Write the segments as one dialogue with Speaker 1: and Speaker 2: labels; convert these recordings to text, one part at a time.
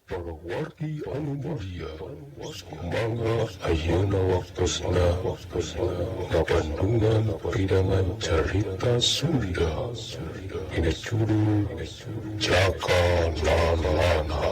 Speaker 1: Palawargi anu mulia, sumangga ayeuna waktosna ngabandungan pidangan carita Sunda dina judul Jaka Lalana.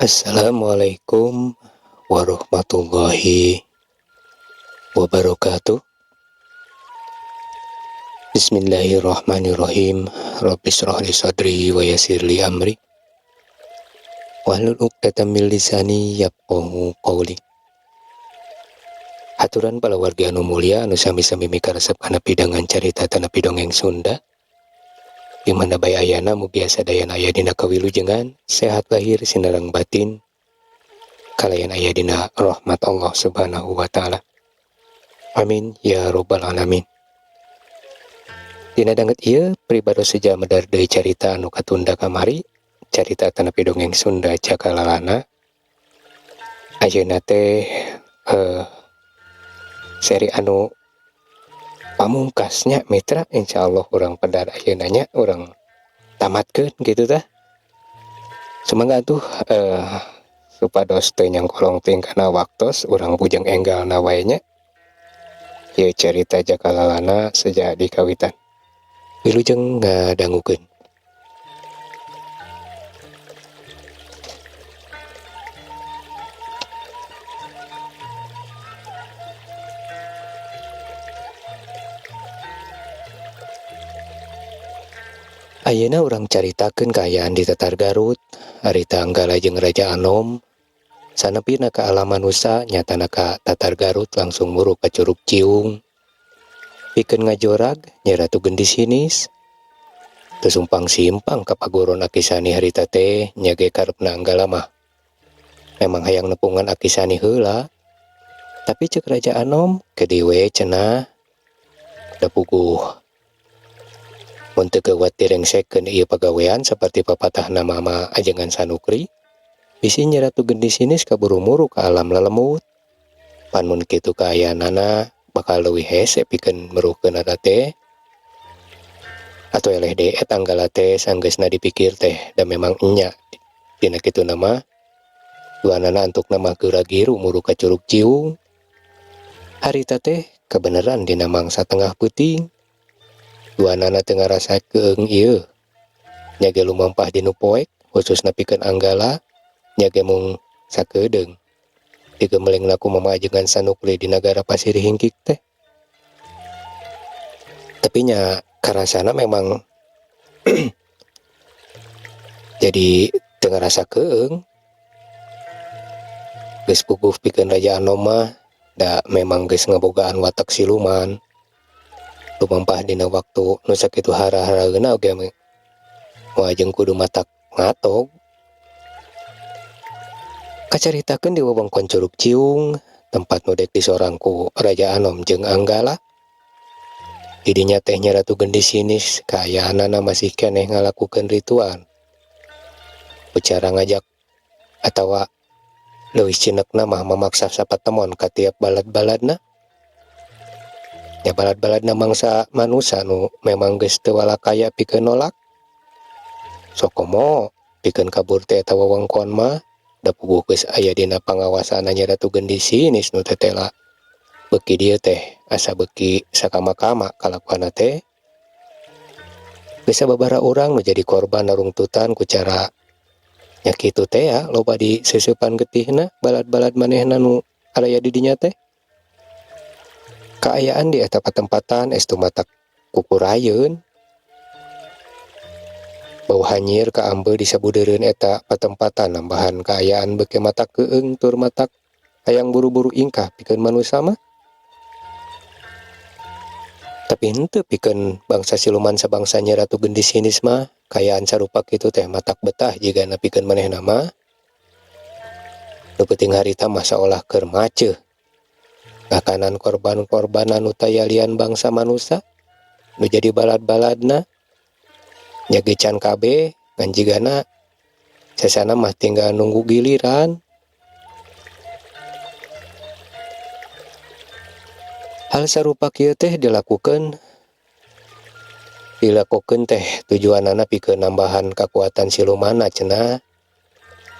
Speaker 2: Assalamualaikum warahmatullahi wabarakatuh. Bismillahirrahmanirrahim. Rabbi shrah li sadri wa yassir li amri wahlul 'uqdatam min lisani yafqahu qawli. Haturan palawargi anu mulia anu sami-sami mikaresep kana pidangan carita tanapi dongeng Sunda. Di mana bae ayana mugia sadayana aya dina kawilujengan, sehat lahir sinareng batin, kalayan aya dina rahmat Allah Subhanahu wa taala. Amin ya robbal alamin. Dina danget ieu pribados seja medar deui carita anu katunda kamari, carita tanapi dongeng Sunda Jaka Lalana. Ayeuna teh seri anu pamungkasnya mitra, insyaallah urang pedar ayeuna nya urang tamatkeun kitu tah. Sumangga atuh supados teu nyangkolong teuing kana waktos urang bujeng enggalna wae nya. Ieu carita Jaka Lalana seja di kawitan. Wilujeng ngadangukeun. Ayeuna urang caritakeun kaayaan di Tatar Garut, harita Anggala jeung Raja Anom. Sanepina ka alam manusa nyatana ka Tatar Garut langsung muruk ka Curug Ciung. Pikeun ngajorag Nyi Ratu Gendis Hinis. Teu sumpang-simpang ka paguron Aki Sani harita teh nya ge karepna Anggala mah. Memang hayang nepungan Aki Sani heula. Tapi ceuk Raja Anom ke we cenah da puguh. Mun teu geuwat direngsekeun ieu pagawean saperti papatahna mama ajengan Sanukri, bisi Nyi Ratu Gendis Hinis kaburu muruk ka alam lelemut. Pan mun kitu kaayaanana bakal leuwih hese pikeun meruhkeunana teh. Atuh eleh deui eta Anggala teh sanggeusna dipikir teh da memang enya dina kituna mah duanana antukna mah geura-giru muruk ka Curug Ciung. Harita teh kabeneran dina mangsa tengah peuting. Duanana teu ngarasa keung ieu. Nya ge lumampah dinu poek khususna pikeun Anggala nya ge mung sakedeung. Digemelengna ku mama ajengan Sanukri di nagara Pasir Hingkik teh. Tapi nya karasana memang jadi teu ngarasa keung. Geus puguh pikeun Raja Anom mah da memang geus ngabogaan watak siluman. Lumampah dina waktu nu sakitu hara-haraeuna oge moal jeung kudu matak ngatog. Kacaritakeun di wewengkon Curug Ciung, tempat nu dek disorang ku Raja Anom jeung Anggala. Di dinya teh Nyi Ratu Gendis Hinis kaayaanana masih keneh ngalakukeun ritual. Ucara ngajak atawa leuwih cinekna mah mamaksa sapatemon ka tiap balad-baladna. Nya balad-baladna mangsa manusa nu memang geus teu walakaya pikeun nolak. Sokomo pikeun kabur teh eta wewengkon mah da puguh geus aya dina pangawasanna Nyi Ratu Gendis Hinis nu tetela. Beuki dieu teh asa beuki sakama-kama kalakuanna teh. Geus sababaraha urang nu jadi korban narungtutan ku cara nya kitu teh ya loba diseusepan getihna balad-balad manehna nu araya di dinya teh. Kaayaan di eta patempatan estu matak kukurayeun. Bau hanyir kaambeu di sabudeureun eta patempatan nambahan kaayaan beuki matak keung tur matak hayang buru-buru ingkah pikeun manusa mah. Tapi henteu pikeun bangsa siluman sabangsa Nyi Ratu Gendis Hinis mah kaayaan sarupa kitu teh matak betah jigana pikeun manehna mah. Nu peuting harita mah saolah keur maceuh. Ngakanan korban-korban anu taya lian bangsa manusa nu jadi balad-baladna nya ge can kabeh ngan jigana sesana mah tinggal nunggu giliran. Hal sarupa kieu teh dilakukeun teh tujuanana pikeun nambahan kakuatan silumanna cenah.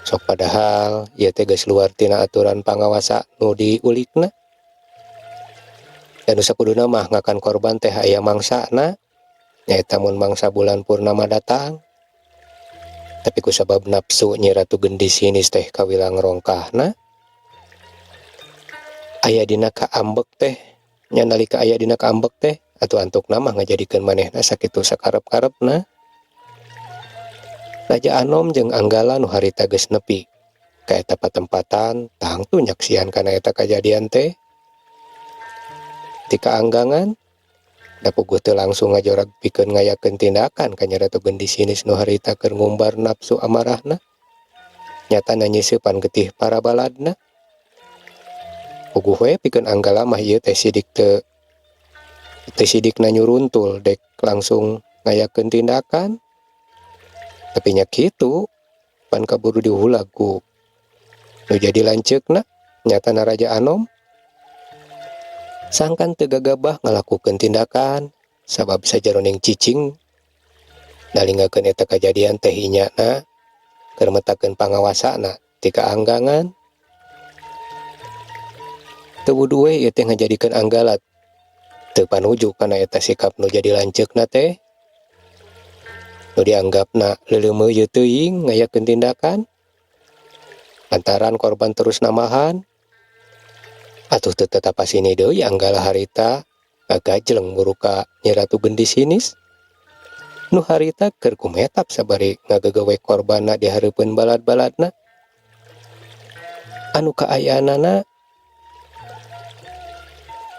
Speaker 2: Sok padahal ieu teh geus luar tina aturan pangawasa nu diulikna. Dan nu sakuduna mah ngakan korban teh aya mangsana, nyaeta mun mangsa bulan purnama datang. Tapi kusabab nafsu Nyi Ratu Gendis Sinis teh kawilang rongkahna, aya dina kaambek teh, nya nalika aya dina kaambek teh atuh antukna mah ngajadikeun manehna sakitu sakarep-karepna. Raja Anom jeung Anggala nu harita geus nepi ka eta patempatan tangtu nyaksian kana eta kajadian teh. Tika anggangan da puguh teu langsung ngajorag pikeun ngayakeun tindakan ka Nyi Ratu Gendis Sinis nu harita keur ngumbar nafsu amarahna. Nyatana nyiseupan getih para baladna. Puguh we pikeun Anggala mah ieu teh sidik teu sidikna nyuruntul dek langsung ngayakeun tindakan. Tapi nya kitu pan kaburu dihulag ku nu jadi lanceukna nyatana Raja Anom. Sangkan teu gagabah ngalakukeun tindakan sabab sajaroning cicing nalinggakeun eta kajadian teh inyana keur metakeun pangawasana ti kaanggangan. Teu wudu we ieu teh ngajadikeun Anggala teu panuju kana eta sikap nu jadi lanceukna teh. Nu dianggapna leuleumeuyeut teuing ngayakeun tindakan lantaran korban terus nambahan. Atuh teu tetap pasini deui Anggala harita ngagajleng muru ka Nyi Ratu Gendis Sinis. Nu harita keur kumetap sabari ngagagewe korbanna di hareupeun balad-baladna. Anu kaayaanana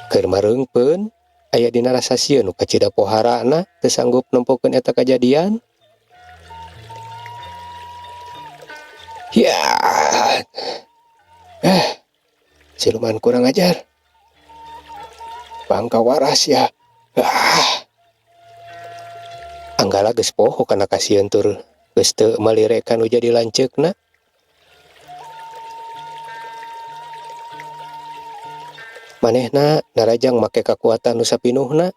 Speaker 2: keur mareungpeun aya dina rasa sieun nu kacida poharana teu sanggup nempokeun eta kajadian. Hiat. Siluman kurang ajar. Bangka waras ya. Anggala geus poho kana kasieun tur geus teu malirekan nu jadi lanceukna. Manehna narajang make kakuatan nu sapinuhna.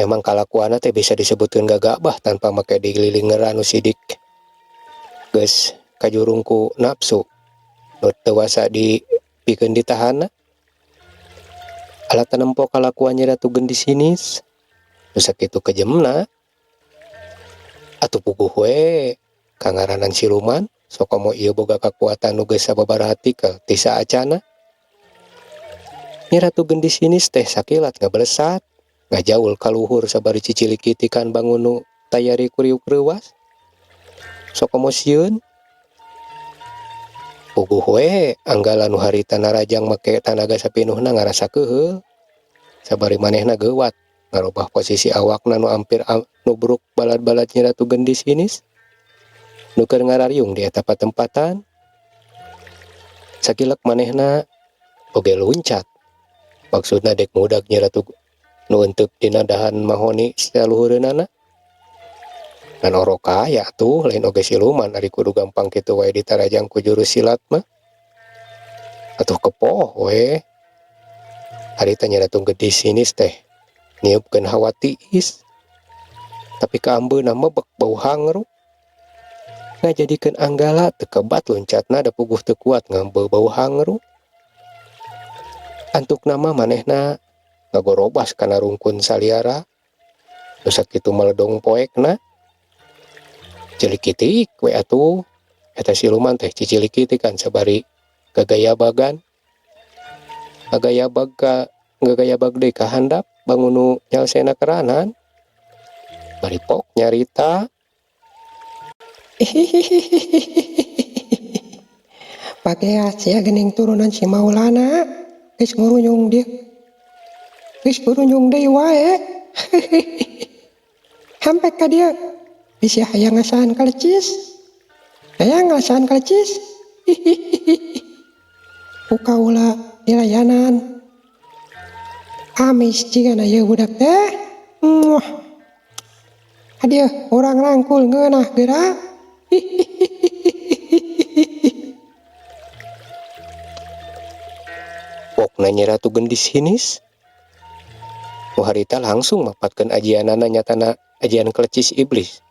Speaker 2: Memang kalakuanna teh bisa disebutkeun gagabah tanpa make dililingeran nu sidik. Geus kajurung ku nafsu. Nu teu wasa dipikeun ditahanna. Alat nempo kalakuan Nyi Ratu Gendis Sinis. Nu sakitu kejemna. Atuh puguh we kangaranan siluman sokomo ieu boga kakuatan nu geus sababaraha tikel ti saacana. Nyi Ratu Gendis Sinis teh sakilat ngablesat, ngajaul ka luhur sabari cicilikitikan bangun nu tayari kuriuk reuwas. Sokomo sieun. Puguh we Anggala nu harita narajang make tanaga sapinuhna ngarasa keuheul. Sabari manehna geuwat ngarobah posisi awakna nu ampir nubruk balad-balad Nyi Ratu Gendis Sinis. Nu keur ngarariung di eta patempatan. Sakilek manehna oge luncat. Maksudna dek ngudag Nyi Ratu nu euteup dina dahan mahoni saluhureunana. Ngan orok kaya tuh lain oge siluman ari kudu gampang kitu wae ditarajang ku jurus silat mah. Atuh kepoh we. Harita Nyi Ratu Gendis Sinis teh niupkeun hawa tiis. Tapi kaambeuna mebek bau hangru. Ngajadikeun Anggala teu kebat loncatna da puguh teu kuat ngambe bau hangru. Antukna mah manehna ngagorobas kana rungkun saliara. Nu sakitu meledong poekna. Cilikitik we atuh eta siluman teh cicilikitikan sabari gagayabagan. Gagayabag ka gagayabag deui ka handap bangun nu nyalsena keranan. Bari pok nyarita.
Speaker 3: Pageat sia geuning turunan si Maulana geus ngurunyung dia. Geus ngurunyung deui wae. Hampe ka dieu. Bisi hayang ngasaan kalecis. Hayang ngasaan kalecis. Ku kaula Dilayanan. Amis jigana ieu budak teh. Muah. Hadieu urang rangkul ngeunah geura.
Speaker 2: Pokna Nyi Ratu Gendis Hinis. Nu harita langsung mapatkeun ajianana nyatana ajian Kelecis Iblis.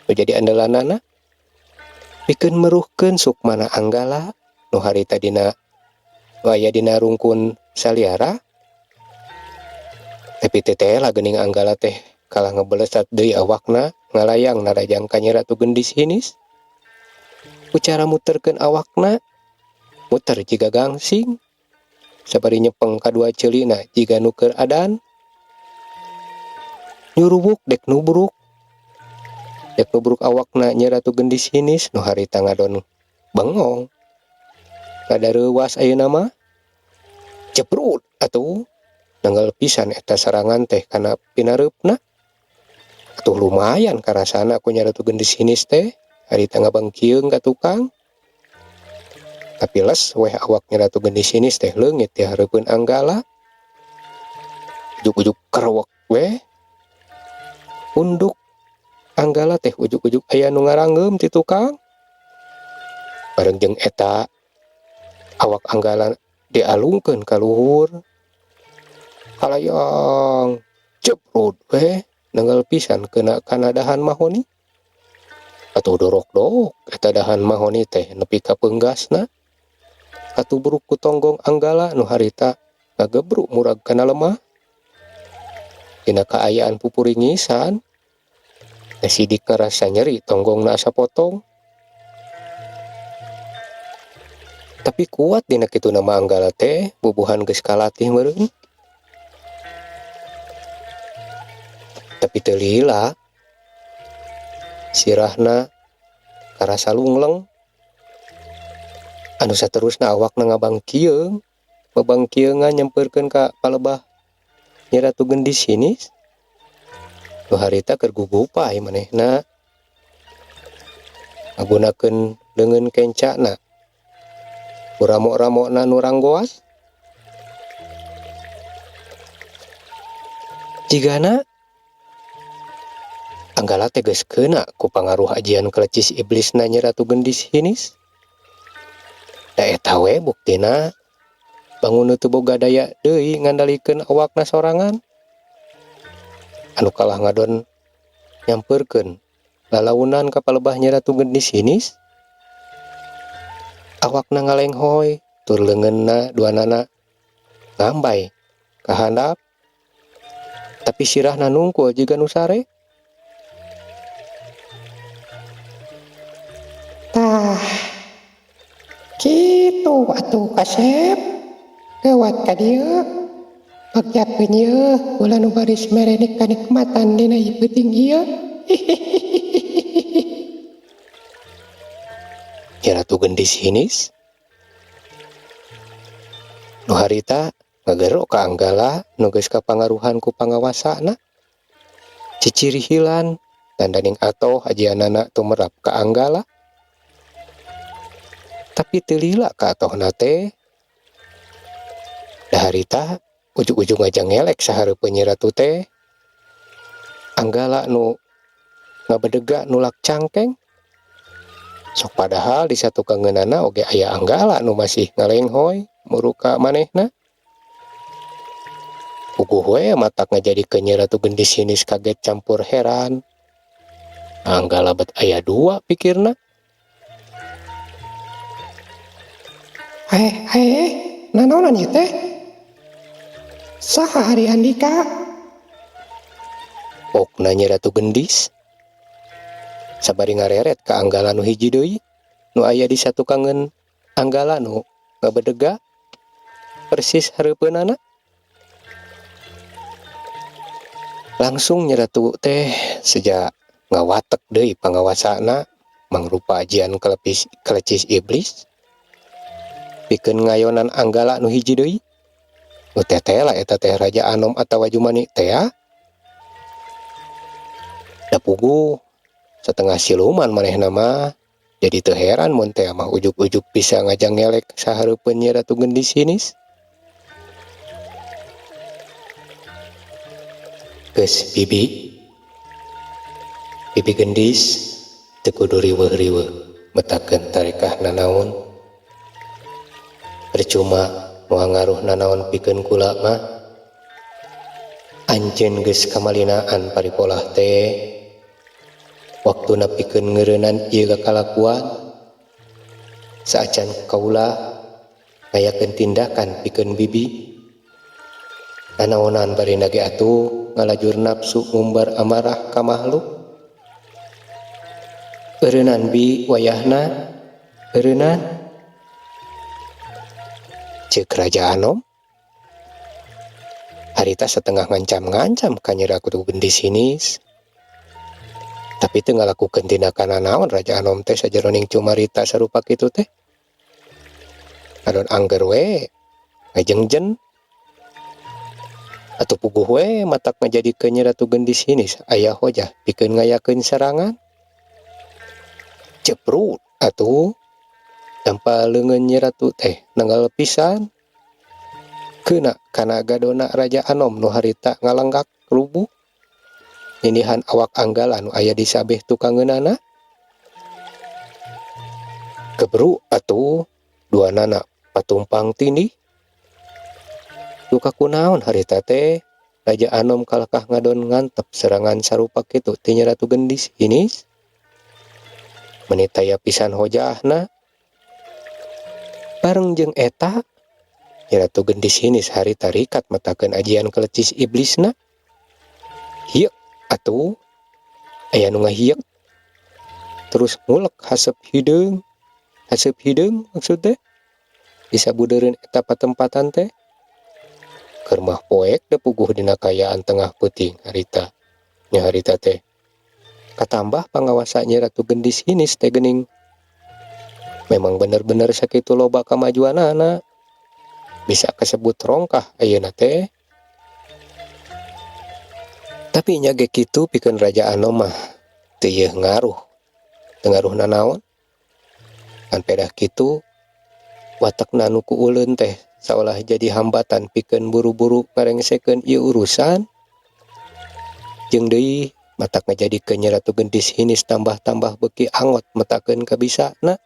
Speaker 2: Nu jadi andalanana pikeun meruhkeun sukmana Anggala nu harita dina nu aya dina rungkun saliara. Tapi teu tela geuning Anggala teh kalah ngebelesat deui awakna ngalayang narajang ka Nyi Ratu Gendis Hinis. Ku cara muterkeun awakna muter jiga gangsing sabari nyepeng kadua ceulina jiga nu keur adan. Nyuruwuk dek nubruk awakna Nyi Ratu Gendis Hinis nu harita ngadon bengong. Kadareuwas ayeuna mah jebrut atuh nanggal pisan eta serangan teh kana pinareupna. Atuh lumayan karasana ku Nyi Ratu Gendis Hinis teh harita ngabangkieung ka tukang. Tapi les weh awak Nyi Ratu Gendis Hinis teh leungit di hareupeun Anggala. Ujug-ujug kerewek weh. Unduk Anggala teh ujug-ujug aya nu ngaranggeum ti tukang. Bareng jeung eta awak Anggala dialungkeun ka luhur. Kalayang jebrut weh nanggal pisan kena kana dahan mahoni. Atuh dorok-dorok eta dahan mahoni teh nepi ka peunggasna. Katubruk ku tonggong Anggala nu harita ngagebruk murag kana lemah. Dina kaayaan pupuringisan teh sidik ngarasa nyeri tonggongna asa potong. Tapi kuat dina kituna mah Anggala teh bubuhan geus kalatih meureun. Tapi teu lila sirahna karasa lungleng. Anu saterusna awakna ngabangkieung, babangkieungan nyampeurkeun ka palebah Nyi Ratu Gendis Hinis. Nu harita keur gugupay manehna ngagunakeun leungeun kencana ku ramo-ramona nu ranggoas. Jigana Anggala teh geus keuna ku pangaruh ajian Kelecis Iblisna Nyi Ratu Gendis Hinis. Da eta we buktina bangun teu boga daya deui ngandalikeun awakna sorangan. Anu kalah ngadon nyampeurkeun lalaunan ka palebah Nyi Ratu Gendis Hinis. Awakna ngalenghoy tur leungeunna duanana ngambay ka handap. Tapi sirahna nungkul jiga nu sare.
Speaker 3: Tah, kitu atuh kasep. Gawat ka dieu. Pagjakeun ieu ulah nu baris merenik kanikmatan dina ieu peuting ieu.
Speaker 2: Nyi Ratu Gendis Hinis nu harita ngagero ka Anggala nu geus kapangaruhan ku pangawasana. Cicirihilan dandaning atoh ajianana tumerap ka Anggala. Tapi teu lila ka atohna teh. Da harita ujug-ujug ngajangelek sahareupeun Nyi Ratu teh. Anggala nu ngabedega nulak cangkeng. Sok padahal di satukangeunana oge aya Anggala nu masih ngalenghoy muruka manehna. Puguh we matak ngajadikeun Nyi Ratu Gendis Hinis kaget campur heran. Anggala bet aya dua pikirna.
Speaker 3: Nanaonan ieu teh? Saha ari Andika?
Speaker 2: Pokna Nyi Ratu Gendis sabari ngareret ka Anggala nu hiji deui nu aya di satukangeun Anggala nu ngabedega persis hareupeunana. Langsung Nyi Ratu teh seja ngawatek deui pangawasana mangrupa ajian kelecis iblis pikeun ngayonan Anggala nu hiji deui. Nu tetela eta teh Raja Anom atawa Jumani tea. Da puguh setengah siluman manehna mah, jadi teu heran mun tea mah ujug-ujug bisa ngajangelek sahareupeun Nyi Ratu Gendis Hinis. Geus bibi. Bibi Gendis teu kudu riweuh-riweuh metakeun tarekah nanaon. Percuma moal ngaruh nanaon pikeun kula mah. Anjeun geus kamalinaan paripolah teh. Waktuna pikeun ngeureunnan ieu kalakuan. Saacan kaula ngayakeun tindakan pikeun bibi. Nanaonan barina ge atuh ngalajur nafsu ngumbar amarah ka makhluk. Eureunnan bi wayahna eureunnan. Ceuk Raja Anom. Harita setengah ngancam-ngancam ka Nyi Ratu Gendis Hinis. Tapi teu ngalakukeun tindakan nanaon Raja Anom teh sajeroning cumarita sarupa kitu teh. Ngadon angger we ngajengjen. Atuh puguh we matak ngajadikeun Nyi Ratu Gendis Hinis aya hojah pikeun ngayakeun serangan. Ceprut atuh dampa leungeun Nyi Ratu teh nenggal pisan. Keuna kana gadona Raja Anom nu harita ngalenggak rubuh. Nindihan awak Anggala nu aya di sabeh tukangeunana. Kebru atuh duanana patumpang tindih. Duka kunaon harita teh Raja Anom kalakah ngadon ngantep serangan sarupa kitu ti Nyi Ratu Gendis Hinis. Meni taya pisan hojahna. Bareng jeung eta Nyi Ratu Gendis Hinis harita rikat metakeun ajian kelecis iblisna. Hieuk atuh aya nu ngahieuk. Terus ngulek haseup hideung. Haseup hideung maksud teh. Disabudeureun eta patempatan teh. Keur mah poek da puguh dina kaayaan tengah peuting harita. Nya harita teh. Katambah pangawasa Nyi Ratu Gendis Hinis teh geuning. Memang bener-bener sakitu loba kamajuanana. Bisa kasebut rongkah ayeuna teh. Tapi nya ge kitu pikeun Raja Anom mah teu yeuh ngaruh. Teu ngaruh nanaon. Kan pedah kitu watakna nu kuuleun teh saolah jadi hambatan pikeun buru-buru ngarengsekeun ieu urusan. Jeung deui matak ngajadikeun Nyi Ratu Gendis Hinis tambah-tambah beuki angot metakeun kabisana.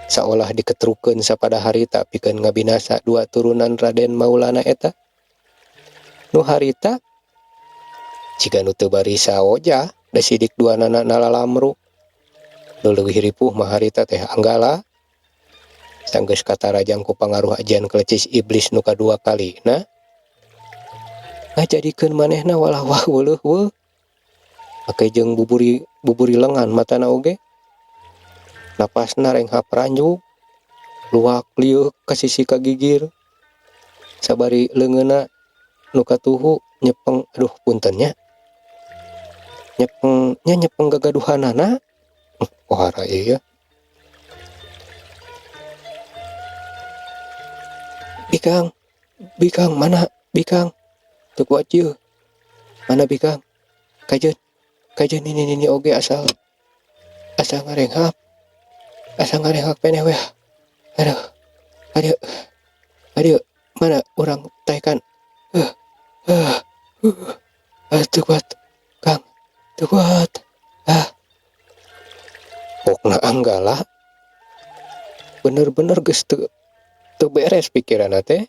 Speaker 2: Saolah diketrukeun sapada harita pikeun ngabinasa dua turunan Raden Maulana eta. Nu harita jiga nu teu barisa ojah da sidik duanana nalalamru. Nu leuwih ripuh mah harita teh Anggala. Sanggeus katarajang ku pangaruh ajian kelecis iblis nu kadua kalina. Ngajadikeun manehna walah wah weuleuh weuh. Make jeung buburi lengan matana oge. Napasna renghap ranjug. Luak lieuk ka sisi kagigir. Sabari leungeunna nu katuhu nyepeng, aduh punten nya. Nyepeng nya nyepeng gagaduhanana. Pohara ieu. Bikang, bikang mana bikang? Teu kuat ieu. Mana bikang? Kajeun, kajeun ini nini oge asal ngarenghap. Asa ngarenghap keneh weh. Aduh. Aduh. Aduh, mana urang taekan? Teu kuat. Kang, teu kuat. Ah. Pokna Anggala bener-bener geus teu beres pikiranna teh.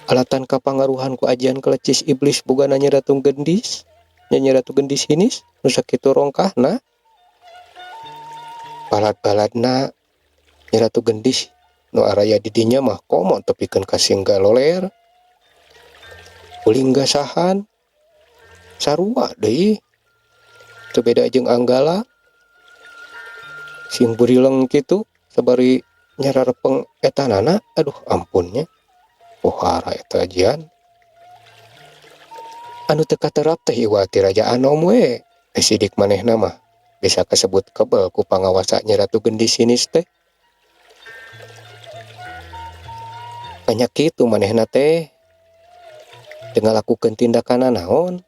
Speaker 2: Alatan kapangaruhan ku ajian kelecis iblis bogana Nyi Ratu Gendis. Nyi Ratu Gendis Hinis nu sakitu rongkahna. Balat-balatna Nyi Ratu Gendis nu araya di dinya mah komo tepikeun ka singga loler. Uling gasahan sarua deui. Teu beda jeung Anggala. Sing burileng kitu sabari nyararepeng etanana, aduh ampunnya. Pohara eta ajian. Anu teu katerap teh iwa ti Raja Anom we. Sidik manehna mah bisa kasebut kebel ku pangawasa Nyi Ratu Gendis Hinis teh. Banyak kitu manehna teh. Teu ngalakukeun tindakan naon.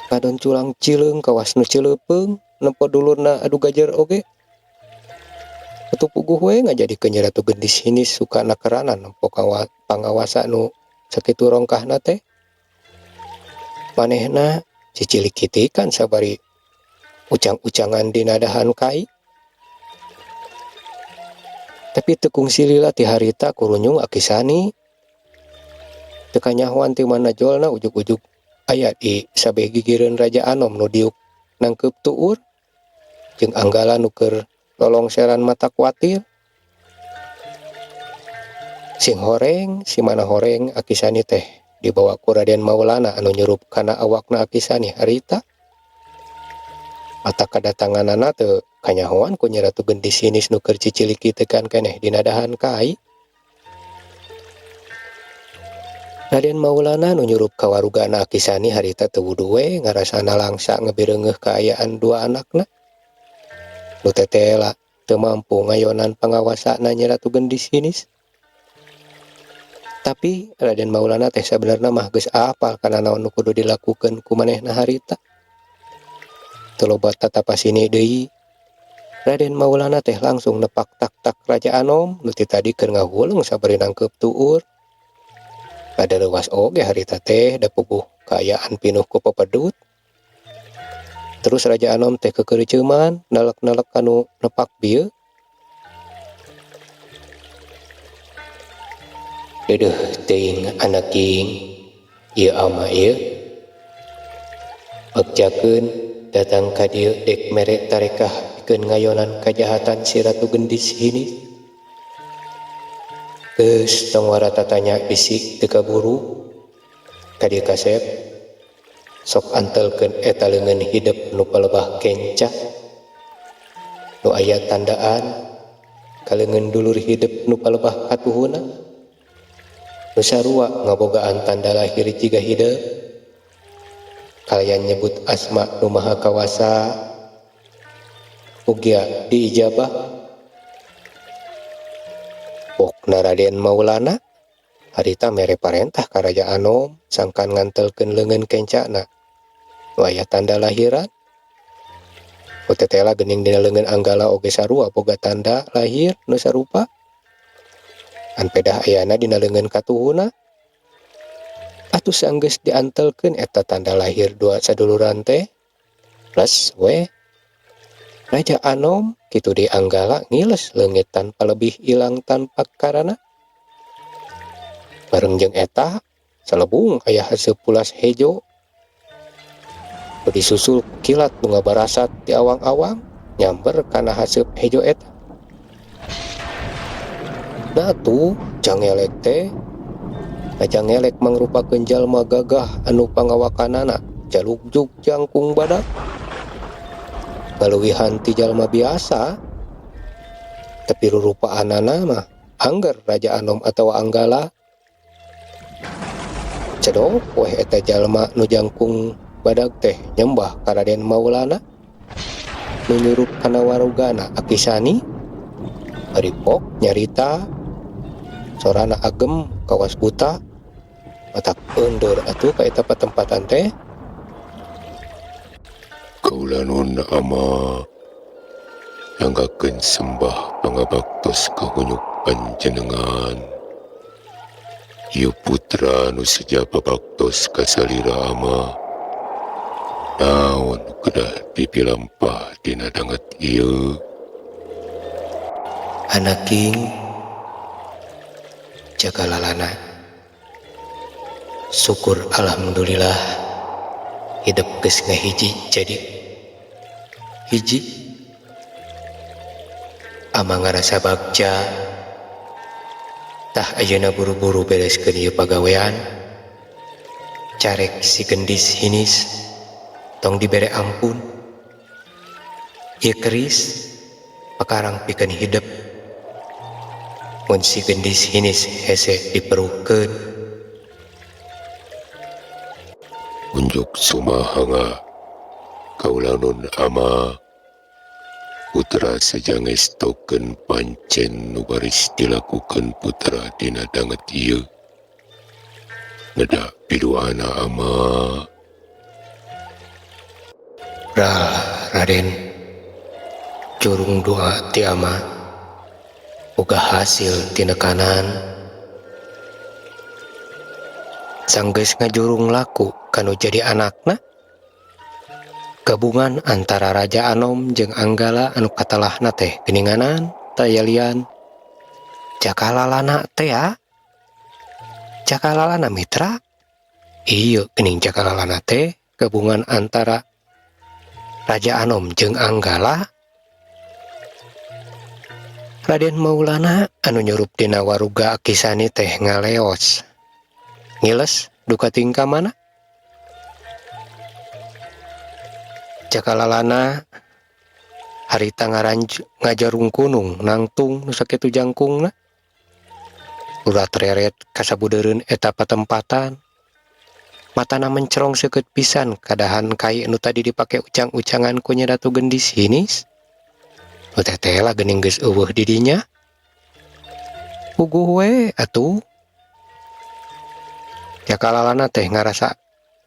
Speaker 2: Kadon culang cileung kawas nu cileupeung nempo dulurna adu gajer oge. Atuh puguh we ngajadikeun Nyi Ratu Gendis Hinis suka nakeranan nempo pangawasa nu Sakitu rongkahna teh. Manehna cicilikitikan sabari ucang-ucangan dina dahan kai. Tapi teu kungsi lila ti harita kurunyung Aki Sani. Teu kanyahoan ti mana jolna ujug-ujug aya di sabeh gigireun Raja Anom nu diuk nangkeup tuur jeung Anggala nu keur lolongseran mata kuatir. Sing horeng, si mana horeng Aki Sani teh dibawa ku Raden Maulana anu nyurup kana awakna Aki Sani harita. Mata kadatanganana teu kanyahoan ku Nyi Ratu Gendis Hinis nu keur cicilikitekan keneh dina dahan kai. Raden Maulana nu nyurup ka warugana Aki Sani harita teu wuduh we ngarasana langsa ngebireungeuh kaayaan dua anakna. Nu tetela teu mampu ngayonan pangawasana Nyi Ratu Gendis Hinis. Tapi Raden Maulana teh sabenerna mah geus apal kana naon nu kudu dilakukeun ku manehna harita. Teu loba tatapasini deui. Raden Maulana teh langsung nepak tak-tak Raja Anom nu ti tadi keur ngahuleung sabari nangkeup tuur. Rada leuwas oge harita teh da puguh kaayaan pinuh ku pepedut. Terus Raja Anom teh kekeureuceuman nelek-nelek kanu nepak bieu. Deudeuh teuing anak king ieu ama ieu. Bagjakeun datang ka dieu dek mere tarekah pikeun ngayonan kajahatan si Ratu Gendis Hinis. Geus tong wara tatanya bisi teu kaburu. Ka dieu kasep sok antelkeun eta leungeun hidep nu palebah kenca. Nu aya tandaan ka leungeun dulur hidep nu palebah katuhuna. Nu sarua ngabogaan tanda lahir jiga hidep. Kalayan nyebut asma nu maha kawasa ugia diijabah. Pokna Raden Maulana harita mere parentah ka Raja Anom sangkan ngantelkeun leungeun kencana nu aya tanda lahiran. Nu tetela geuning dina leungeun Anggala oge sarua boga tanda lahir nu sarupa. An pedah ayana dina leungeun katuhuna. Atuh sanggeus diantelkeun eta tanda lahir dua saduluran teh plus we Raja Anom kitu di Anggala ngiles leungit tanpa lebih ilang tanpa karana. Bareng jeung eta salebung aya haseum pulas hejo. Nu disusul kilat nu ngabarasat di awang-awang nyamber kana haseup hejo eta. Nah tuh jangelek teh. Jangelek mangrupakeun jalma gagah anu pangawakanana jalugjug jangkung badak. Ngaluwihan ti jalma biasa. Tapi rurupaanana mah angger Raja Anom atawa Anggala. Cedok weh eta jalma nu jangkung badag teh nyembah ka Raden Maulana. Nu nyurup kana warugana Aki Sani. Bari pok nyarita sorana agem kawas buta. Matak eundeur atuh ka eta patempatan teh.
Speaker 1: Kaula nun ama nanggakeun sembah pangabaktos ka hunyuk panjenengan. Ieu putra nu seja babaktos ka salira ama. Naon kedah dipilampah dina danget ieu?
Speaker 2: Anak king jaga lalana. Syukur alhamdulillah hidup geus ngahiji jadi hiji. Ama ngarasa bagja. Tah ayeuna buru-buru bereskeun ieu pagawean. Carek si Gendis Hinis tong dibere ampun. Ieu keris pakarang pikeun hidep. Mun si Gendis Hinis hese diperuhkeun.
Speaker 1: Unjuk sumahanga kaula nun ama putra sejangestokeun pancen nu baris dilakukeun putra dina danget ieu. Neda piduana ama.
Speaker 2: Rah, Raden, curung doa ti ama boga hasil tinekanan. Sanggeus ngajurung laku kanu jadi anakna. Gabungan antara Raja Anom jeung Anggala anu katelahna teh geuninganan tayalian. Jaka Lalana teh ya. Jaka Lalana mitra. Ieu geuning Jaka Lalana teh gabungan antara Raja Anom jeung Anggala. Raden Maulana anu nyurup dina waruga Akisani teh ngaleos. Ngiles duka tingkah mana? Jaka Lalana harita ngajarung kunung nangtung nu sakitu jangkungna. Urat reret kasabudeureun eta patempatan. Matana mencerong seukeut pisan kadahan kai nu tadi dipake ucang-ucangan ku Nyi Ratu Gendis Hinis. Nu tetela geuning geus eueuh di dinya. Puguh we atuh. Jaka Lalana teh ngarasa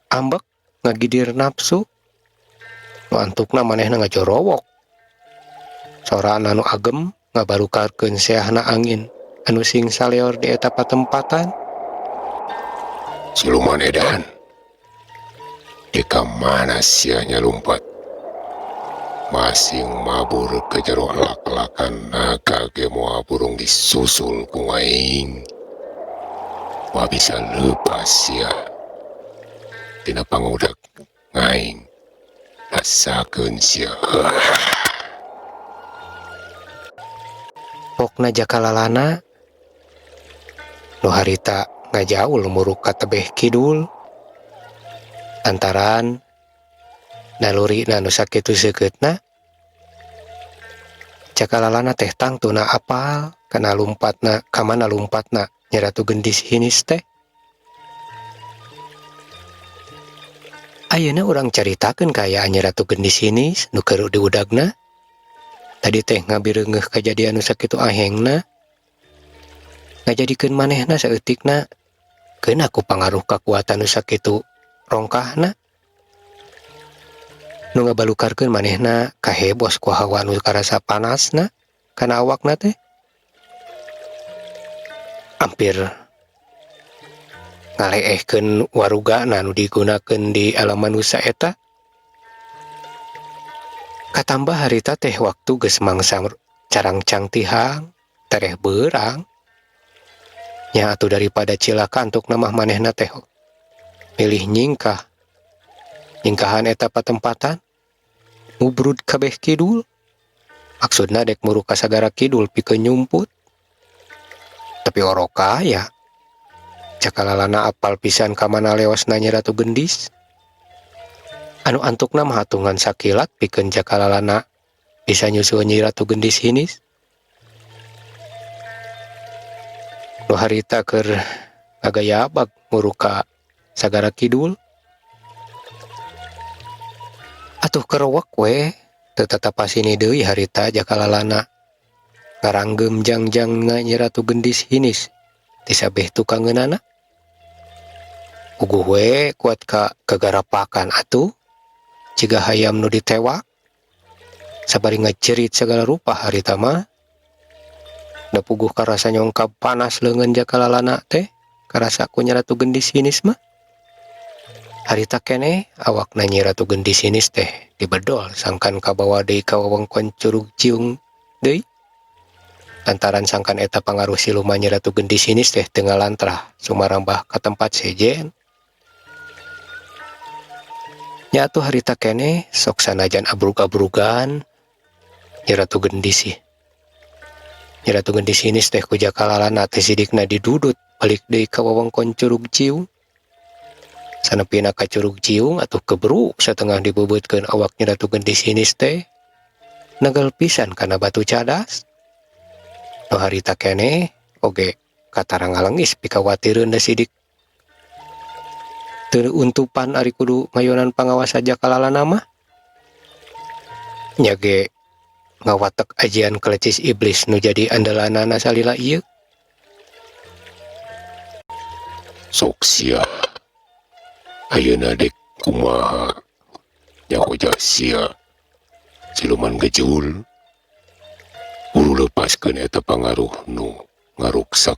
Speaker 2: ambek ngagidir nafsu. Nu antukna manehna ngajorowok. Sorana nu agem ngabarukarkeun seahna angin anu sing saleor di eta patempatan.
Speaker 1: Siluman edan. Di mana sia nyalumpat? Masing mabur ke jero lak-lakan naga ge moal burung disusul ku aing. Moal bisa lepas sia. Tina pangudak ngaing. Rasakeun sia.
Speaker 2: Pokna Jaka Lalana nu harita ngajaul muruk ka tebeh kidul. Antaran nalurina nu sakitu seukeutna Jaka Lalana teh tangtuna apal kana lumpatna ka mana lumpatna Nyi Ratu Gendis Hinis teh. Ayeuna urang caritakeun kaayaan Nyi Ratu Gendis Hinis nu keur diudagna. Tadi teh ngabireungeuh kajadian nu sakitu ahengna. Ngajadikeun manehna saeutikna keuna ku pangaruh kakuatan nu sakitu rongkahna. Nu ngabalukarkeun manehna kahebos ku hawa nu karasa panasna kana awakna teh. Hampir ngaleehkeun warugana nu digunakeun di alam manusa eta. Katambah harita teh waktu geus mangsa carangcang tihang tereh beurang. Nya atuh daripada cilaka antukna mah manehna teh milih nyingkah. Nyingkahan eta patempatan ngubrud kabeh kidul. Maksudna dek muruk ka sagara kidul pikeun nyumput. Tapi oroka ya. Jaka Lalana apal pisan ka mana lewasna Nyi Ratu Gendis. Anu antukna mah hatungan sakilat pikeun Jaka Lalana bisa nyusul Nyi Ratu Gendis Hinis. Nu harita keur ngagayabag muruk ka sagara kidul. Atuh kerowak we teu tatapasini deui harita Jaka Lalana. Ngaranggem jangjangna Nyi Ratu Gendis Hinis ti sabeh tukangeunana. Puguh we kuat ka kagarapakan atuh jiga hayam nu ditewak. Sabari ngajerit segala rupa harita mah. Da puguh karasa nyongkab panas leungeun Jaka Lalana teh karasa ku Nyi Ratu Gendis Hinis mah. Harita keneh awakna Nyi Ratu Gendis Hinis teh dibedol sangkan kabawa deui ka wewengkon Curug Ciung deui. Lantaran sangkan eta pangaruh siluman Nyi Ratu Gendis Hinis teh teu ngalantrah sumarambah ka tempat sejen. Nya atuh harita keneh sok sanajan abrug-abrugan Nyi Ratu Gendis sih. Nyi Ratu Gendis Hinis teh ku Jaka Lalana teh sidikna didudut balik deui ka wewengkon Curug Ciung. Sanepina ka Curug Ciung atuh kebru satengah dibebeutkeun awak Nyi Ratu Gendis Hinis teh negel pisan kana batu cadas. Nu harita keneh oge katara ngalengis pikawatireun da sidik. Teu untupan ari kudu mayonan pangawasa Jaka Lalana mah. Nya ge ngawatek ajian kelecis iblis nu jadi andalanana salila ieu.
Speaker 1: Sok sia. Ayeuna dek kumaha? Nyaho sia. Siluman gejul. Buru lepaskeun eta pangaruh nu ngaruksak.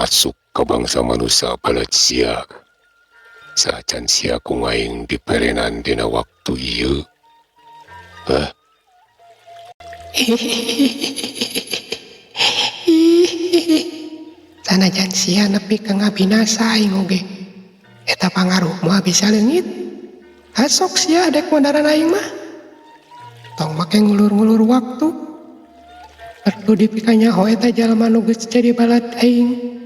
Speaker 1: Ngarasuk ka bangsa manusa balad sia. Saacan sia ku aing diperenan dina waktu ieu. Hah?
Speaker 3: Sanajan sia nepi ka ngabinasa aing oge. Eta pangaruh moal bisa leungit. Hasok sia dek modaran aing mah. Tong make ngulur-ngulur waktu. Perlu dipikanyaho eta jalma nu geus jadi balad aing.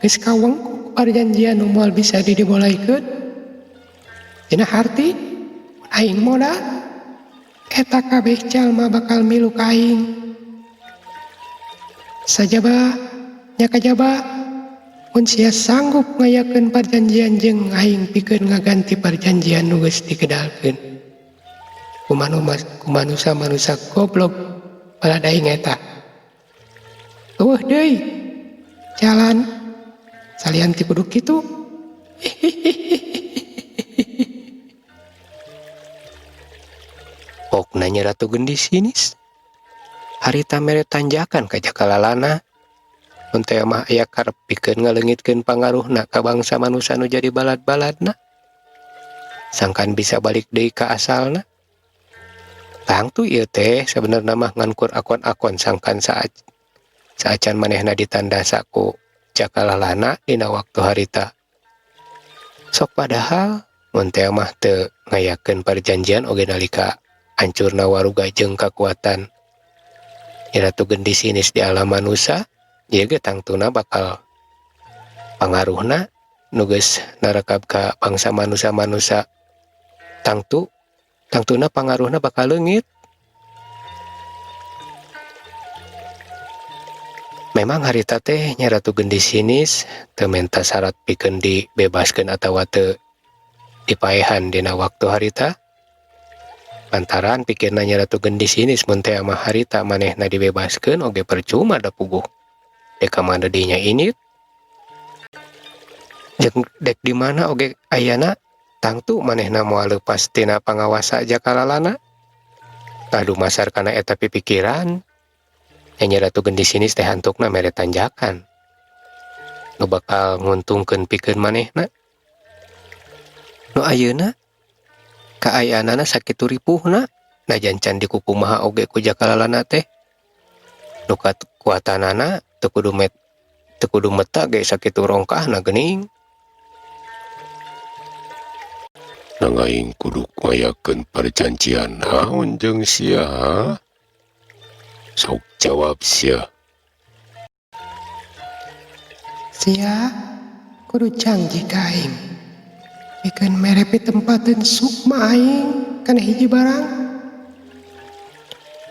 Speaker 3: Geus kawengku ku parjanjian nu moal bisa didibolaikeun. Dina harti mun aing modar, eta kabeh jalma bakal milu ka aing. Sajaba nya kajaba mun sia sanggup ngayakeun parjanjian jeung aing pikeun ngaganti parjanjian nu geus digedalkeun. Ku manusa-manusa goblok balad aing eta. Eueuh deui jalan salian ti kudu kitu.
Speaker 2: Pokna Nyi Ratu Gendis sinis. Harita mere tanjakan ka Jaka Lalana. Mun teh mah aya karep pikeun ngaleungitkeun pangaruhna ka bangsa manusa nu jadi balad-baladna. Sangkan bisa balik deui ka asalna. Tangtu ieu teh sabenerna mah ngan kur akon-akon sangkan saacan manehna ditandasa ku Jaka Lalana dina waktu harita. Sok padahal mun teh mah teu ngayakeun parjanjian oge nalika hancurna waruga jeung kakuatan Nyi Ratu Gendis sinis di alam manusa, ieu ge tangtuna bakal pangaruhna nu geus narekab ka bangsa manusa-manusa tangtuna pangaruhna bakal leungit. Memang harita teh Nyi Ratu Gendis sinis teu menta syarat pikeun dibebaskeun atawa teu dipaehan dina waktu harita. Lantaran pikirna Nyi Ratu Gendis sinis mun teh mah harita manehna dibebaskeun oge percuma da puguh. Dek ka mana dinya init. Jeung dek di mana oge ayana tangtu manehna moal leupas tina pangawasa Jaka Lalana. Tah dumasar kana eta pipikiran, Nyi Ratu Gendis sinis teh hantukna mere tanjakan. Nu bakal nguntungkeun pikeun manehna. Nu ayeuna kaayaanana sakitu ripuhna, najan can dikukumaha oge ku Jaka Lalana teh. Nu kakuatanana teu kudu meta ge sakitu rongkahna geuning.
Speaker 1: Nang aing kudu ngayakeun parjanjian naon jeung sia? Sok jawab sia.
Speaker 3: Sia kudu janji ka aing. Pikeun mere pitempateun sukma aing kana hiji barang.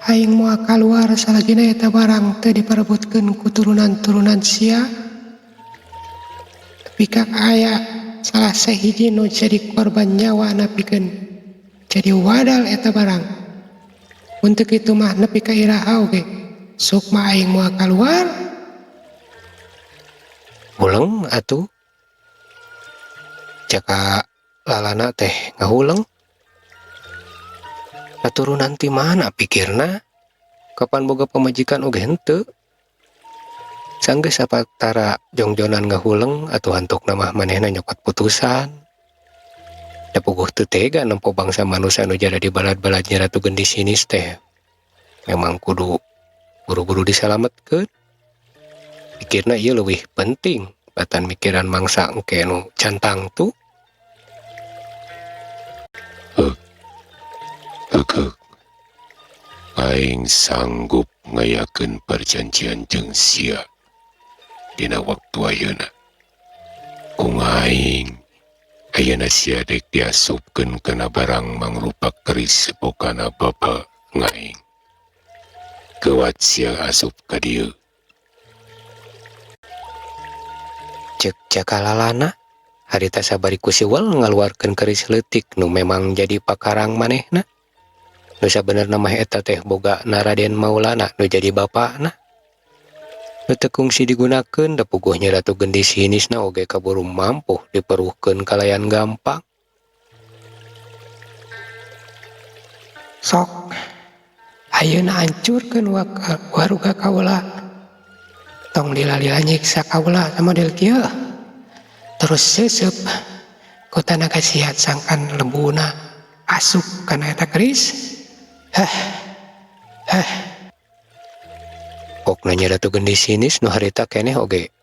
Speaker 3: Aing moal kaluar salagina eta barang teu diparebutkeun ku turunan-turunan sia. Tepi ka aya salah sahiji nu jadi korban nyawa pikeun jadi wadal eta barang. Mun teu kitu mah nepi ka iraha oge sukma aing moal kaluar.
Speaker 2: Huleng atuh. Jaka Lalana teh ngahuleng. Katurunan ti mana pikirna? Kapan boga pamajikan oge henteu? Sanggeus sapatara jongjonan ngahuleng atuh hantukna mah manehna nyokot putusan. Da puguh teu tega nempo bangsa manusa nu jadi balad-balad Nyi Ratu Gendis sinis teh. Memang kudu buru-buru disalametkeun. Pikirna ieu leuwih penting batan mikiran mangsa engke nu can tangtu.
Speaker 1: Heuk. Aing sanggup ngayakeun perjanjian jeung sia dina waktu ayeuna. Ku aing ayeuna sia dek diasupkeun kana barang mangrupa keris bokana bapa ngaing. Geuwat sia asup ka dieu.
Speaker 2: Ceuk Jaka Lalana harita sabari ku siwel ngaluarkeun keris leutik nu memang jadi pakarang manehna. Nu sabenerna mah eta teh boga na Raden Maulana nu jadi bapana. Nu teu kungsi digunakeun da puguh Nyi Ratu Gendis sinisna oge kaburu mampuh diperuhkeun kalayan gampang.
Speaker 3: Sok ayeuna hancurkeun waruga kaula. Tong lila-lila nyiksa kaula model kieu. Terus seuseup ku tanaga siat sangkan lembuna asup kana eta keris. Heh. Heh.
Speaker 2: Pokna Nyi Ratu Gendis Hinis nu harita keneh oge.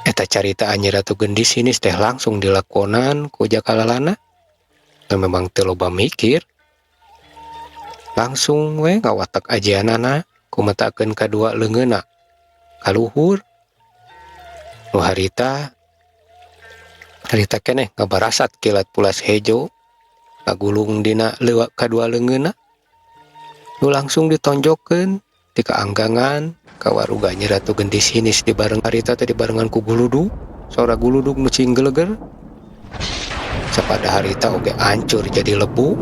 Speaker 2: Eta caritaan Nyi Ratu Gendis Hinis teh langsung dilakonan ku Jaka Lalana. Nu memang teu loba mikir. Langsung we ngawatek ajianana kumetakeun kadua leungeunna ka luhur. Nu harita harita keneh ngabarasat kilat pulas hejo ngagulung dina leuwak kadua leungeunna. Nu langsung ditonjokkeun ti kaanggangan ka waruga Nyi Ratu Gendis Hinis dibareng harita teh dibarengan ku guludug, sora guludug nu cing geleger. Sapada harita oge ancur jadi lebu.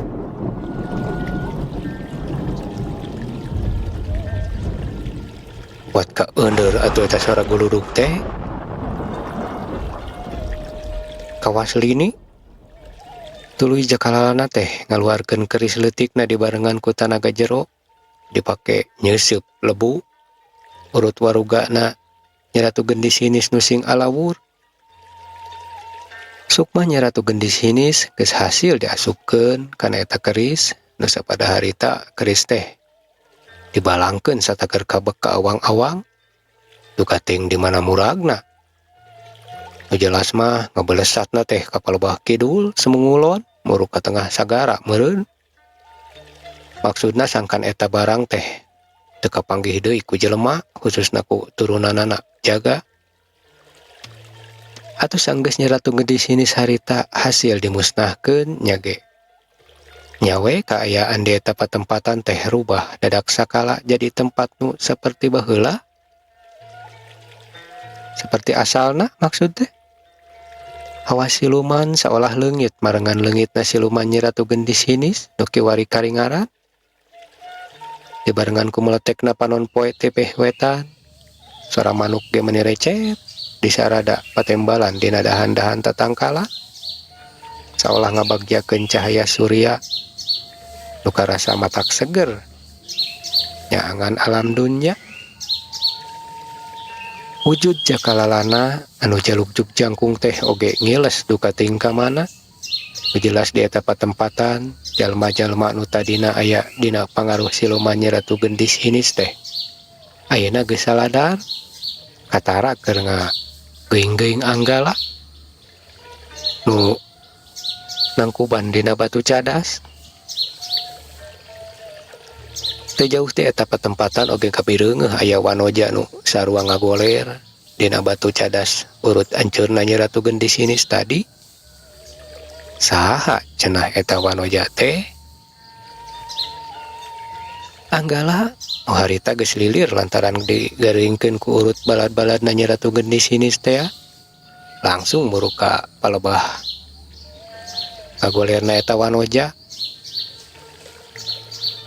Speaker 2: Wat kaeundeur atuh eta sora guludug teh. Kawas lini tuluy Jaka Lalana teh ngaluarkeun keris leutikna dibarengan ku tanaga jero dipake nyeuseup lebu urut warugana Nyi Ratu Gendis Hinis nu sing alawur. Sukma Nyi Ratu Gendis Hinis geus hasil diasupkeun kana eta keris nu sapada harita keris teh dibalangkeun sataker kabek ka awang-awang duka teuing di mana muragna. Nu jelas mah ngabelesatna teh ka palebah kidul semungulon muruk ka tengah sagara meureun. Maksudna sangkan eta barang teh teu kapanggih deui ku jelema khususna ku turunanana jaga. Atuh sanggeus Nyi Ratu Gendis Hinis harita hasil dimusnahkeun nya ge. Nya we kaayaan di eta patempatan teh rubah dadak sakala jadi tempat nu saperti baheula. Seperti asalna maksud teh. Hawa siluman saolah leungit marengan leungitna siluman Nyi Ratu Gendis Hinis nu kiwari karingaran. Dibarengan ku meletekna panon poe tepeh wetan. Sora manuk ge meuni recet disarada patembalan dina dahan-dahan tatangkala. Saolah ngabagjakeun cahaya surya nu karasa matak seger nyaangan alam dunya. Wujud Jaka Lalana anu jalukjuk jangkung teh oge ngiles duka teuing ka mana. Nu jelas di eta patempatan jalma-jalma nu tadina aya dina pangaruh siluman Nyi Ratu Gendis Hinis teh ayeuna geus saladar katara keur ngageuing-geuing anggala nu nangkuban dina batu cadas. Teu jauh ti eta patempatan oge kapireungeuh aya wanoja nu sarua ngagoler dina batu cadas urut ancurna Nyi Ratu Gendis Hinis tadi. Saha cenah eta wanoja teh? Anggala nu harita geus lilir lantaran digaringkeun ku urut balad-baladna Nyi Ratu Gendis Hinis teh langsung muruk ka palebah ngagolerna eta wanoja.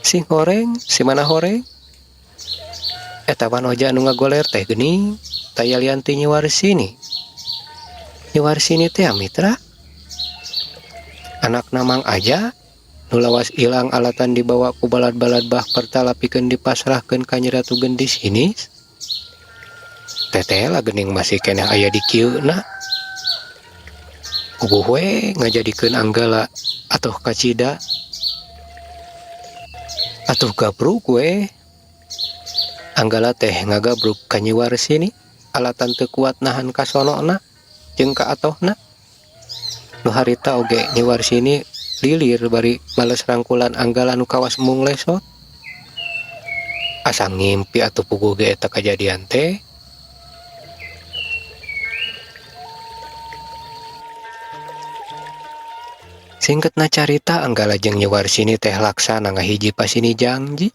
Speaker 2: Sing horeng, si mana horeng? Eta wanoja anu ngagoler teh geuning taya lian ti Nyi Warsini. Nyi Warsini teh mitra. Anakna Mang Aja nu lawas ilang alatan dibawa ku balad-balad bah pertala pikeun dipasrahkeun ka Nyi Ratu Gendis Hinis. Teteh lah geuning masih keneh aya di kieuna. Puguh we ngajadikeun anggala atuh kacida. Atuh gabruk we. Anggala teh ngagabruk ka Nyi Warsini alatan teu kuat nahan kasonona jeung ka atohna. Nu harita oge Nyi Warsini lilir bari males rangkulan anggala nu kawas embung lesot. Asa ngimpi atuh puguh ge eta kajadian teh. Singketna carita anggala jeung Nyi Warsini teh laksana ngahiji pasini jangji.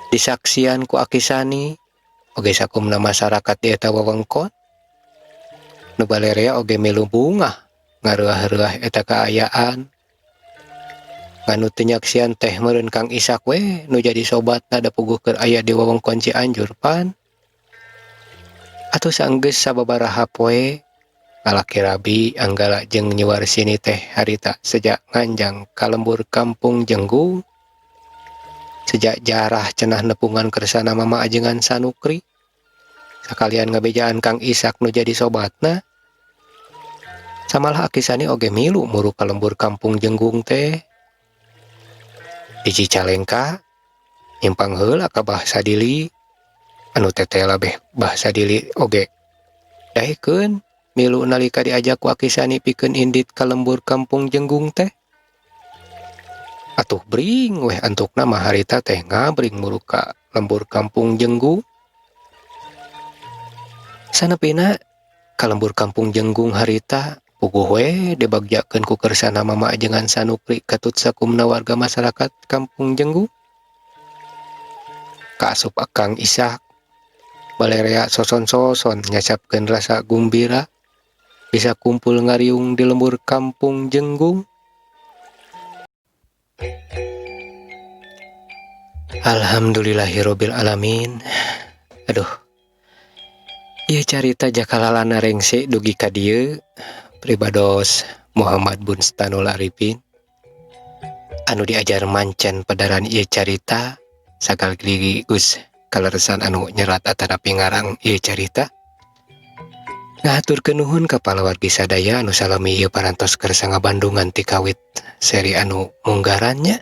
Speaker 2: Disaksian ku Aki Sani oge sakumna masyarakat di eta wewengkon. Nu balerea oge milu bungah ngareureuh-reuah eta kaayaan. Ngan nu teu nyaksian teh meureun Kang Isak we nu jadi sobatna da puguh keur aya di wewengkon Cianjur pan. Atuh sanggeus sababaraha poe lalaki rabi anggala jeung Nyi Warsini teh harita sejak nganjang ka lembur kampung Jenggung. Sejak jarah cenah nepungan kersana Mama Ajengan Sanukri. Sakalian ngabejaan Kang Isak nu jadi sobatna. Samalah Aki Sani oge milu muru ka lembur Kampung Jenggung teh. Di Cicalengka nyimpang heula ka Bah Sadili anu tetela beh Bah Sadili oge daekeun milu nalika diajak ku Aki Sani pikeun indit ka lembur Kampung Jenggung teh. Atuh bring weh antukna mah harita teh ngabring muru ka lembur Kampung Jenggung. Sanepina ka lembur Kampung Jenggung harita puguh we dibagjakeun ku kersana Mama Ajengan Sanukri katut sakumna warga masyarakat Kampung Jenggung. Kaasup Akang Isak balerea soson-soson nyacapkeun rasa gumbira bisa kumpul ngariung di lembur Kampung Jenggung. Alhamdulillahirabbil alamin. Aduh. Ieu carita jakalalana rengse dugi ka dieu pribados Muhammad Bunstanul Arifin anu diajar mancen pedaran ieu carita sagalgigus kaleresan anu nyerat atanapi ngarang ieu carita. Ngahaturkeun nuhun ka palawargi sadaya anu salami ieu parantos kersa ngabandungan ti kawit seri anu munggaran nya.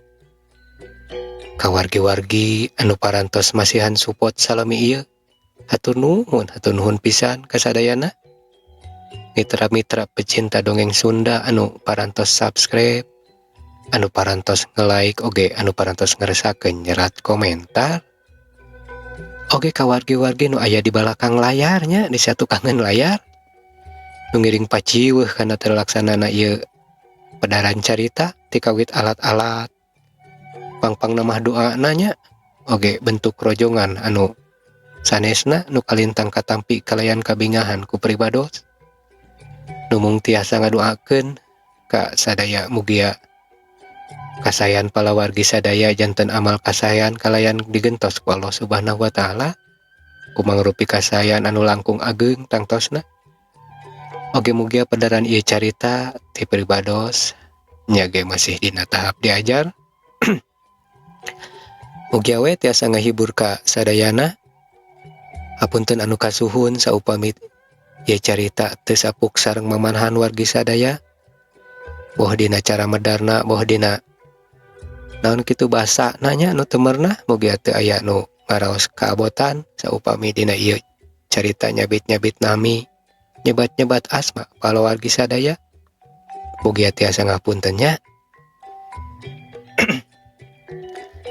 Speaker 2: Ka wargi-wargi anu parantos masihan support salami ieu hatur nuhun pisan kasadayana. Mitra-mitra pecinta dongeng Sunda anu parantos subscribe, anu parantos nge-like oge anu parantos ngeresakeun nyerat komentar. Oge ka wargi-wargi nu aya di balakang layarnya di satukangan layar nu ngiring paciweuh kana terlaksanana ieu pedaran carita ti kawit alat-alat pangpang namah doana nya oge bentuk rojongan anu sanesna nu kalintang katampi kalayan kabingahan ku pribados. Nu mung tiasa ngadoakeun ka sadaya mugia kasayan palawargi sadaya janten amal kasayan kalayan digentos ku Allah Subhanahu wa taala kumangrupi kasayan anu langkung ageng tangtosna. Oge mugia pedaran ieu carita ti pribados nya ge masih dina tahap diajar. Mugia we tiasa ngahibur ka sadayana. Hapunten anu kasuhun saupami ieu carita teu sapuk sareng mamanahan wargi sadaya. Boh dina cara medarna, boh dina naon kitu basa nanya nu teu merenah, mugia teu aya nu ngaraos kaabotan saupami dina ieu carita nyabit-nyabit nami, nyebat-nyebat asma palawargi sadaya. Mugia tiasa ngapunten nya.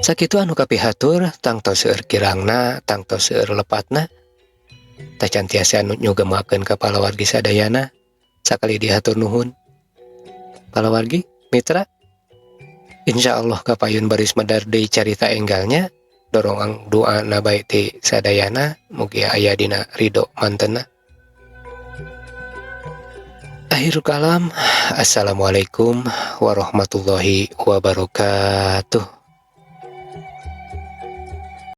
Speaker 2: Sakitu anu kapihatur tangtos seueur kirangna, tangtos seueur lepatna. Tacan tiasa anu nyugemakeun ka palawargi sadayana. Sakali dihatur nuhun. Palawargi, mitra, insyaallah kapayun baris medar deui carita enggalnya. Dorongan doa na bae ti sadayana, mugia aya dina ridho mantena. Akhirul kalam, assalamualaikum warahmatullahi wabarakatuh.